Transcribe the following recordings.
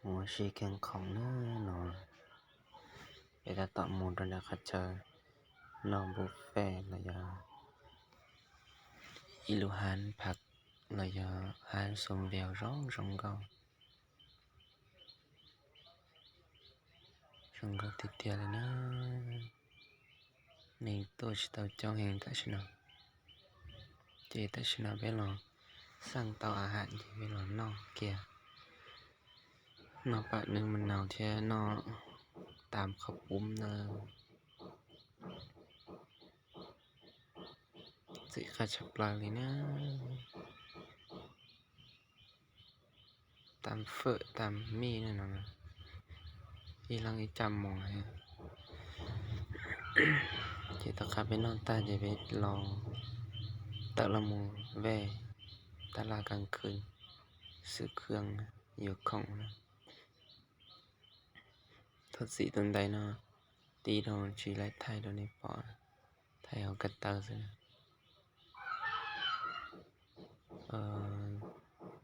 Mus ua si kheej khoom na no, peb tab tom mus rau nram qhov chaw noj buffet los yog ib lub hab phav los yog hab xoo vias zoo zoo nkauj, zoo nkauj tiag tiag li na. Neeg tuaj tsis tau coob heev tam sim no, ces tam sim no peb los xaj tau a ham ces peb los noj kiag. Noj pam nws mas naus thiab noj tam qhov pub na. Txim qab tshaj plaws li na. Tam fwm tam mij no, ib leeg ib caj moos. Ces tom qab peb noj tag ces peb los tawm los mus vej tab laj kas khwb xwb khwb yuav khoom na. Thov txim tus ntaiv no tib rau tsis laim thaij rau nej pom, thaij hauv ko taw xwb.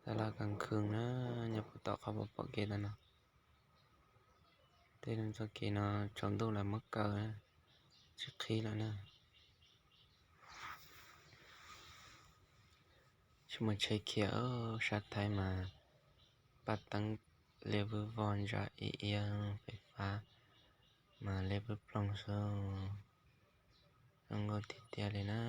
Tab laj kas khwb na, nyob puag tom qhov pom pom kev ntawm no. Tej txoj kev no tsaus ntuj lawv muab kaw, tsis qhib lawm na. Tsis muaj tsheb khiav, sab Thaib mas paj teeb liab vwj vog ntsa ib iab, fais fab mas liab vwj ploog xwb. Zoo nkauj tiag tiag li na.